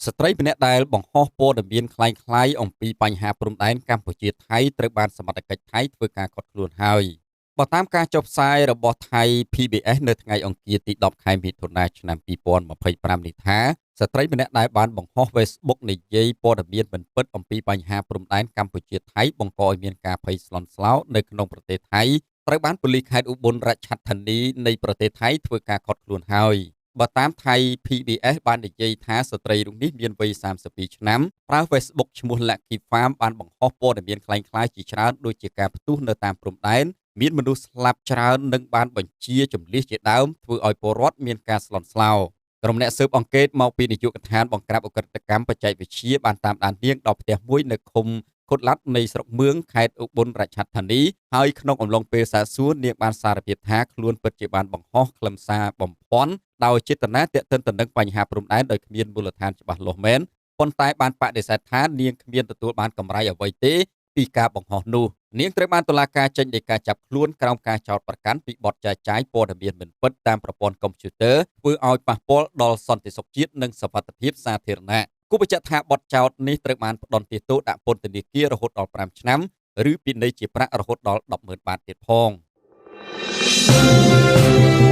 ស្ត្រីម្នាក់ដែលបង្ហោះព័ត៌មានក្លែងៗអំពីបញ្ហាព្រំដែនកម្ពុជាថៃត្រូវបានសមត្ថកិច្ចថៃធ្វើការឃាត់ខ្លួនហើយបើតាមការចុះផ្សាយរបស់ថៃ PBS នៅថ្ងៃអង្គារទី10ខែមិថុនាឆ្នាំ2025នេះថាស្ត្រីម្នាក់ដែលបានបង្ហោះ Facebook និយាយព័ត៌មានមិនពិតអំពីបញ្ហាព្រំដែនកម្ពុជាថៃបង្កឲ្យមានការភ័យស្លន់ស្លោនៅក្នុងប្រទេសថៃត្រូវបានប៉ូលីសខេត្តឧប៊ុនរាជធានីនៃប្រទេសថៃធ្វើការឃាត់ខ្លួនហើយបើតាមថៃ PBS បាននិយាយថាស្ត្រីរូបនេះមានវ័យ32ឆ្នាំប្រើ Facebook ឈ្មោះ Lucky Farm បានបង្ហោះព័ត៌មានក្លែងក្លាយជាច្រើនដូចជាការផ្ទុះនៅតាមព្រំដែនមានមនុស្សស្លាប់ច្រើននិងបានបញ្ជាចម្លៀសជាដើមធ្វើឲ្យពលរដ្ឋមានការស្លន់ស្លោក្រុមអ្នកស៊ើបអង្កេតមកពីនាយកដ្ឋានបង្ក្រាបឧក្រិដ្ឋកម្មបច្ចេកវិទ្យាបានតាមដាននាងដល់ផ្ទះមួយនៅឃុំຂຸតឡាត់នៃស្រុកមឿងខេត្តឧប៊ុនរាជធានីហើយក្នុងអំឡុងពេលសាកសួរនាងបានសារភាពថាខ្លួនពិតជាបានបង្ហោះខ្លឹមសារបំភាន់ដោយចេតនាទាក់ទិនទៅនឹងបញ្ហាព្រំដែនដោយគ្មានមូលដ្ឋានច្បាស់លាស់មែនប៉ុន្តែបានបដិសេធថានាងគ្មានទទួលបានកម្រៃអ្វីទេពីការបង្ហោះនោះនាងត្រូវបានតុលាការចេញដីកាចាប់ខ្លួនក្រោមការចោទប្រកាន់ពីបទចែកចាយព័ត៌មានមិនពិតតាមប្រព័ន្ធកុំព្យូទ័រធ្វើឲ្យប៉ះពាល់ដល់សន្តិសុខជាតិនិងសុវត្ថិភាពសាធារណៈគូបញ្ជាក់ថាបទចោទនេះត្រូវបានផ្ដន្ទាទោសដាក់ពន្ធនាគាររហូតដល់5ឆ្នាំឬពិន័យជាប្រាក់រហូតដល់100,000បាតទៀតផង។